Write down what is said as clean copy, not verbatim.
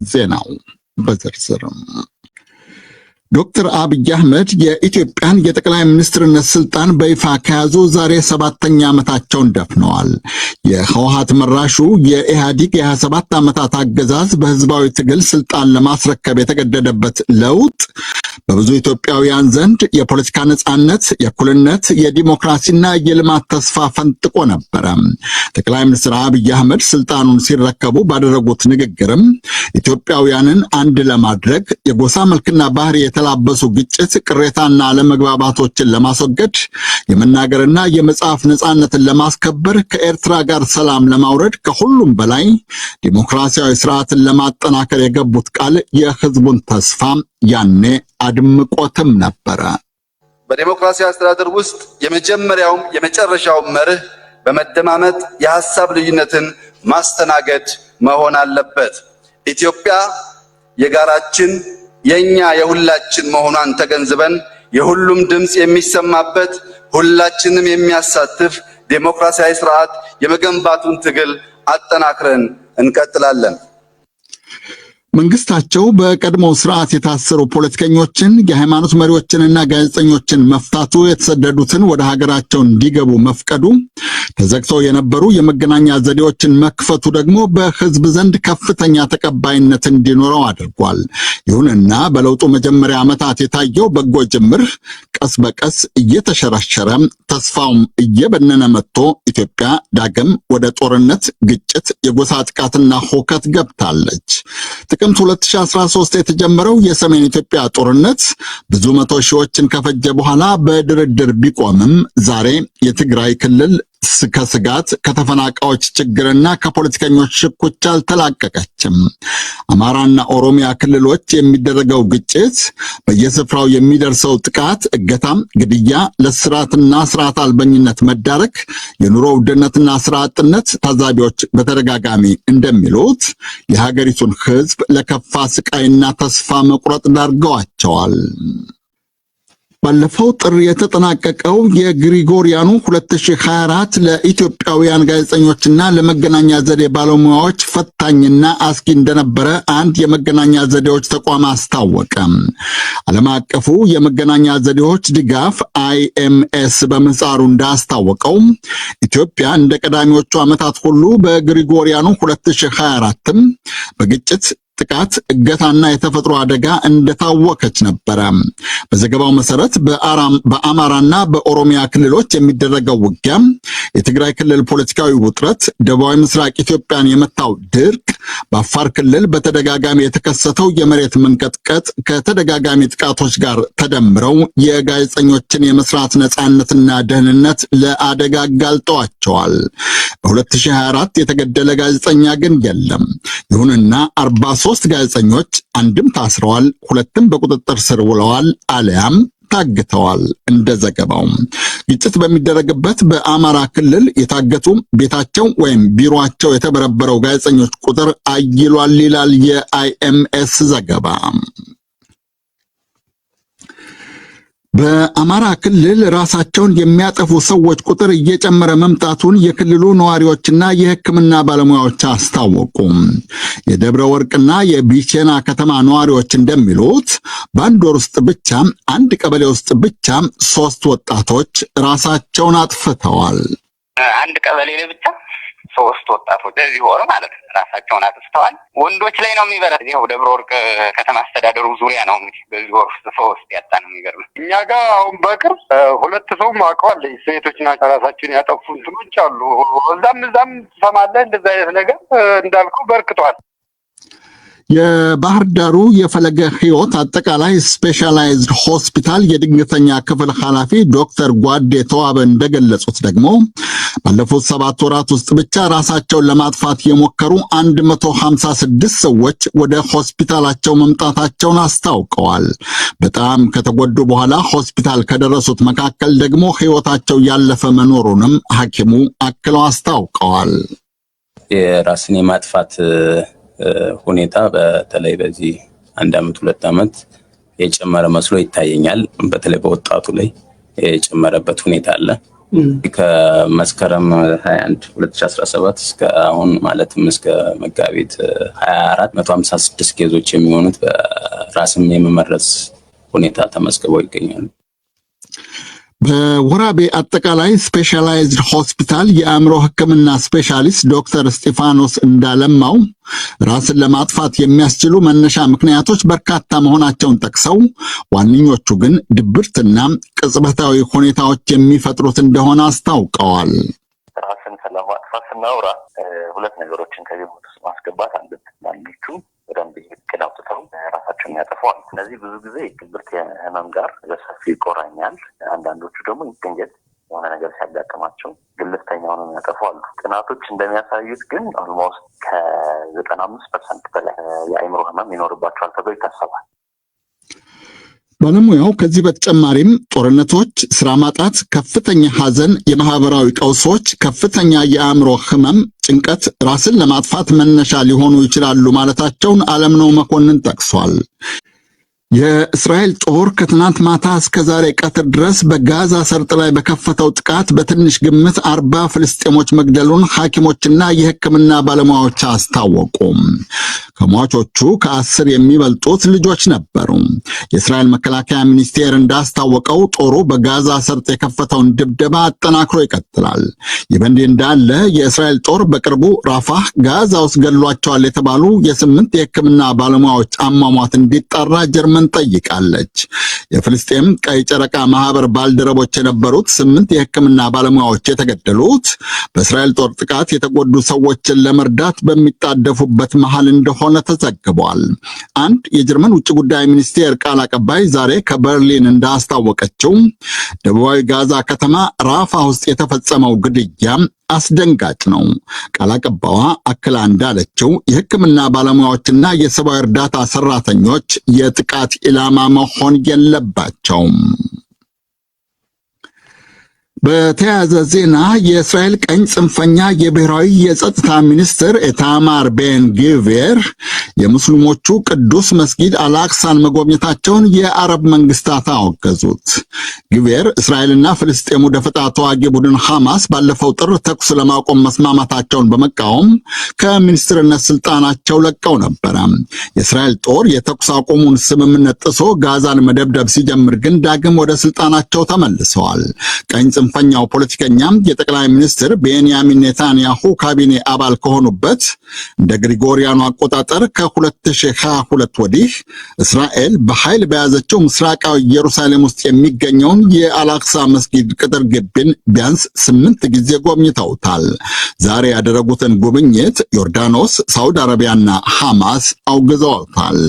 ዜናው በዝርዝርም ዶክተር አብይ አህመድ የኢትዮጵያን የጠቅላይ ሚኒስትርነት ስልጣን በይፋ ከያዙ ዛሬ 7ኛ ዓመታቸውን ደፍነዋል። የህወሓት መራሹ የኢህአዴግ የ27 ዓመታት አገዛዝ በህዝባዊ ትግል ስልጣን ለማስረከብ የተገደደበት ለውጥ በብዙ ኢትዮጵያውያን ዘንድ የፖለቲካ ነጻነት፣ የእኩልነት፣ የዲሞክራሲና የልማት ተስፋ ፈንጥቆ ነበረ። ጠቅላይ ሚኒስትር አብይ አህመድ ስልጣኑን ሲረከቡ ባደረጉት ንግግርም ኢትዮጵያውያንን አንድ ለማድረግ የጎሳ መልክና ባህሪ የተላበሱ ግጭት፣ ቅሬታና አለመግባባቶችን ለማስወገድ፣ የመናገርና የመጻፍ ነጻነትን ለማስከበር፣ ከኤርትራ ጋር ሰላም ለማውረድ፣ ከሁሉም በላይ ዲሞክራሲያዊ ስርዓትን ለማጠናከር የገቡት ቃል የህዝቡን ተስፋ ያኔ አድምቆትም ነበረ። በዲሞክራሲያዊ አስተዳደር ውስጥ የመጀመሪያውም የመጨረሻው መርህ በመደማመጥ የሐሳብ ልዩነትን ማስተናገድ መሆን አለበት። ኢትዮጵያ የጋራችን የኛ የሁላችን መሆኗን ተገንዝበን የሁሉም ድምፅ የሚሰማበት ሁላችንም የሚያሳትፍ ዴሞክራሲያዊ ስርዓት የመገንባቱን ትግል አጠናክረን እንቀጥላለን። መንግስታቸው በቀድሞው ስርዓት የታሰሩ ፖለቲከኞችን፣ የሃይማኖት መሪዎችንና ጋዜጠኞችን መፍታቱ፣ የተሰደዱትን ወደ ሀገራቸው እንዲገቡ መፍቀዱ፣ ተዘግተው የነበሩ የመገናኛ ዘዴዎችን መክፈቱ ደግሞ በህዝብ ዘንድ ከፍተኛ ተቀባይነት እንዲኖረው አድርጓል። ይሁንና በለውጡ መጀመሪያ ዓመታት የታየው በጎ ጅምር ቀስ በቀስ እየተሸረሸረ ተስፋውም እየበነነ መጥቶ ኢትዮጵያ ዳግም ወደ ጦርነት፣ ግጭት፣ የጎሳ ጥቃትና ሁከት ገብታለች። ጥቅምት 2013 የተጀመረው የሰሜን ኢትዮጵያ ጦርነት ብዙ መቶ ሺዎችን ከፈጀ በኋላ በድርድር ቢቆምም ዛሬ የትግራይ ክልል ከስጋት፣ ከተፈናቃዮች ችግርና ከፖለቲከኞች ሽኩቻ አልተላቀቀችም። አማራና ኦሮሚያ ክልሎች የሚደረገው ግጭት፣ በየስፍራው የሚደርሰው ጥቃት፣ እገታም፣ ግድያ፣ ለስርዓትና ስርዓት አልበኝነት መዳረግ፣ የኑሮ ውድነትና ስራ አጥነት ታዛቢዎች በተደጋጋሚ እንደሚሉት የሀገሪቱን ሕዝብ ለከፋ ስቃይና ተስፋ መቁረጥ ዳርገዋቸዋል። ባለፈው ጥር የተጠናቀቀው የግሪጎሪያኑ 2024 ለኢትዮጵያውያን ጋዜጠኞችና ለመገናኛ ዘዴ ባለሙያዎች ፈታኝና አስጊ እንደነበረ አንድ የመገናኛ ዘዴዎች ተቋም አስታወቀ። ዓለም አቀፉ የመገናኛ ዘዴዎች ድጋፍ አይኤምኤስ በምህጻሩ እንዳስታወቀው ኢትዮጵያ እንደ ቀዳሚዎቹ ዓመታት ሁሉ በግሪጎሪያኑ 2024ም በግጭት፣ ጥቃት፣ እገታና የተፈጥሮ አደጋ እንደታወከች ነበረ። በዘገባው መሰረት በአማራና በኦሮሚያ ክልሎች የሚደረገው ውጊያ፣ የትግራይ ክልል ፖለቲካዊ ውጥረት፣ ደቡባዊ ምስራቅ ኢትዮጵያን የመታው ድርቅ፣ በአፋር ክልል በተደጋጋሚ የተከሰተው የመሬት መንቀጥቀጥ ከተደጋጋሚ ጥቃቶች ጋር ተደምረው የጋዜጠኞችን የመስራት ነጻነትና ደህንነት ለአደጋ አጋልጠዋቸዋል። በ2024 የተገደለ ጋዜጠኛ ግን የለም። ይሁንና 43 ጋዜጠኞች አንድም ታስረዋል፣ ሁለትም በቁጥጥር ስር ውለዋል አሊያም ታግተዋል። እንደ ዘገባው ግጭት በሚደረግበት በአማራ ክልል የታገቱ፣ ቤታቸው ወይም ቢሮአቸው የተበረበረው ጋዜጠኞች ቁጥር አይሏል ይላል የአይኤምኤስ ዘገባ። በአማራ ክልል ራሳቸውን የሚያጠፉ ሰዎች ቁጥር እየጨመረ መምጣቱን የክልሉ ነዋሪዎችና የሕክምና ባለሙያዎች አስታወቁ። የደብረ ወርቅና የቢቼና ከተማ ነዋሪዎች እንደሚሉት በአንድ ወር ውስጥ ብቻ አንድ ቀበሌ ውስጥ ብቻ 3 ወጣቶች ራሳቸውን አጥፍተዋል። አንድ ቀበሌ ላይ ብቻ 3 ወጣቶች በዚህ ወር ማለት ነው ራሳቸውን አጥፍተዋል። ወንዶች ላይ ነው የሚበረታው። ይኸው ደብረ ወርቅ ከተማ አስተዳደሩ ዙሪያ ነው እንግዲህ በዚህ ወር ውስጥ 3 ያጣ ነው የሚገርመው። እኛ ጋር አሁን በቅርብ 2 ሰው አውቀዋለሁ። ሴቶች ናቸው ራሳቸውን ያጠፉ እንትኖች አሉ። እዛም እዛም ትሰማለህ እንደዛ አይነት ነገር እንዳልከው በርክቷል። የባህር ዳሩ የፈለገ ሕይወት አጠቃላይ ስፔሻላይዝድ ሆስፒታል የድንገተኛ ክፍል ኃላፊ ዶክተር ጓዴ ተዋበ እንደገለጹት ደግሞ ባለፉት 7 ወራት ውስጥ ብቻ ራሳቸውን ለማጥፋት የሞከሩ 156 ሰዎች ወደ ሆስፒታላቸው መምጣታቸውን አስታውቀዋል። በጣም ከተጎዱ በኋላ ሆስፒታል ከደረሱት መካከል ደግሞ ሕይወታቸው ያለፈ መኖሩንም ሐኪሙ አክለው አስታውቀዋል። የራስን የማጥፋት ሁኔታ በተለይ በዚህ 1 ዓመት 2 ዓመት የጨመረ መስሎ ይታየኛል። በተለይ በወጣቱ ላይ የጨመረበት ሁኔታ አለ። ከመስከረም 21 2017 እስከ አሁን ማለትም እስከ መጋቢት 24 156 case ኦች የሚሆኑት በራስን የመመረዝ ሁኔታ ተመዝግበው ይገኛሉ። በወራቤ አጠቃላይ ስፔሻላይዝድ ሆስፒታል የአእምሮ ሕክምና ስፔሻሊስት ዶክተር እስጢፋኖስ እንዳለማው ራስን ለማጥፋት የሚያስችሉ መነሻ ምክንያቶች በርካታ መሆናቸውን ጠቅሰው ዋነኞቹ ግን ድብርትና ቅጽበታዊ ሁኔታዎች የሚፈጥሩት እንደሆነ አስታውቀዋል። ራስን ስለማጥፋት ስናወራ ሁለት ነገሮችን ከግምት ውስጥ ማስገባት አለብን። አንዶቹ በደንብ እቅድ አውጥተው ራሳቸውን ያጠፋዋል። እነዚህ ብዙ ጊዜ ድብርት ህመም ጋር በሰፊው ይቆራኛል። አንዳንዶቹ ደግሞ ድንገት የሆነ ነገር ሲያጋጥማቸው ግልፍተኛ ሆነው የሚያጠፉ አሉ። ጥናቶች እንደሚያሳዩት ግን almost ከ95% በላይ የአእምሮ ህመም ይኖርባቸዋል ተብሎ ይታሰባል። ባለሙያው ከዚህ በተጨማሪም ጦርነቶች፣ ስራ ማጣት፣ ከፍተኛ ሐዘን፣ የማህበራዊ ቀውሶች፣ ከፍተኛ የአእምሮ ህመም፣ ጭንቀት ራስን ለማጥፋት መነሻ ሊሆኑ ይችላሉ ማለታቸውን አለምነው መኮንን ጠቅሷል። የእስራኤል ጦር ከትናንት ማታ እስከ ዛሬ ቀትር ድረስ በጋዛ ሰርጥ ላይ በከፈተው ጥቃት በትንሽ ግምት 40 ፍልስጤሞች መግደሉን ሐኪሞችና የሕክምና ባለሙያዎች አስታወቁ። ከሟቾቹ ከ10 የሚበልጡት ልጆች ነበሩ። የእስራኤል መከላከያ ሚኒስቴር እንዳስታወቀው ጦሩ በጋዛ ሰርጥ የከፈተውን ድብደባ አጠናክሮ ይቀጥላል። ይህ በእንዲህ እንዳለ የእስራኤል ጦር በቅርቡ ራፋህ ጋዛ ውስጥ ገድሏቸዋል የተባሉ የ8 የሕክምና ባለሙያዎች አሟሟት እንዲጣራ ጀርመን ጠይቃለች። የፍልስጤም ቀይ ጨረቃ ማህበር ባልደረቦች የነበሩት 8 የሕክምና ባለሙያዎች የተገደሉት በእስራኤል ጦር ጥቃት የተጎዱ ሰዎችን ለመርዳት በሚጣደፉበት መሃል እንደሆነ ተዘግቧል። አንድ የጀርመን ውጭ ጉዳይ ሚኒስቴር ቃል አቀባይ ዛሬ ከበርሊን እንዳስታወቀችው ደቡባዊ ጋዛ ከተማ ራፋ ውስጥ የተፈጸመው ግድያ አስደንጋጭ ነው። ቃል አቀባዋ አክላ እንዳለችው የሕክምና ባለሙያዎችና የሰብአዊ እርዳታ ሰራተኞች የጥቃት ኢላማ መሆን የለባቸውም። በተያያዘ ዜና የእስራኤል ቀኝ ጽንፈኛ የብሔራዊ የጸጥታ ሚኒስትር ኢታማር ቤን ግቪር የሙስሊሞቹ ቅዱስ መስጊድ አልአቅሳን መጎብኘታቸውን የአረብ መንግስታት አወገዙት። ግቪር እስራኤልና ፍልስጤሙ ደፈጣ ተዋጊ ቡድን ሐማስ ባለፈው ጥር ተኩስ ለማቆም መስማማታቸውን በመቃወም ከሚኒስትርነት ስልጣናቸው ለቀው ነበረ። የእስራኤል ጦር የተኩስ አቁሙን ስምምነት ጥሶ ጋዛን መደብደብ ሲጀምር ግን ዳግም ወደ ስልጣናቸው ተመልሰዋል። ቀኝ ጽንፈኛው ፖለቲከኛ የጠቅላይ ሚኒስትር ቤንያሚን ኔታንያሁ ካቢኔ አባል ከሆኑበት እንደ ግሪጎሪያኑ አቆጣጠር ከ2022 ወዲህ እስራኤል በኃይል በያዘችው ምስራቃዊ ኢየሩሳሌም ውስጥ የሚገኘውን የአልአቅሳ መስጊድ ቅጥር ግቢን ቢያንስ 8 ጊዜ ጎብኝተውታል። ዛሬ ያደረጉትን ጉብኝት ዮርዳኖስ፣ ሳውዲ አረቢያና ሐማስ አውግዘውታል።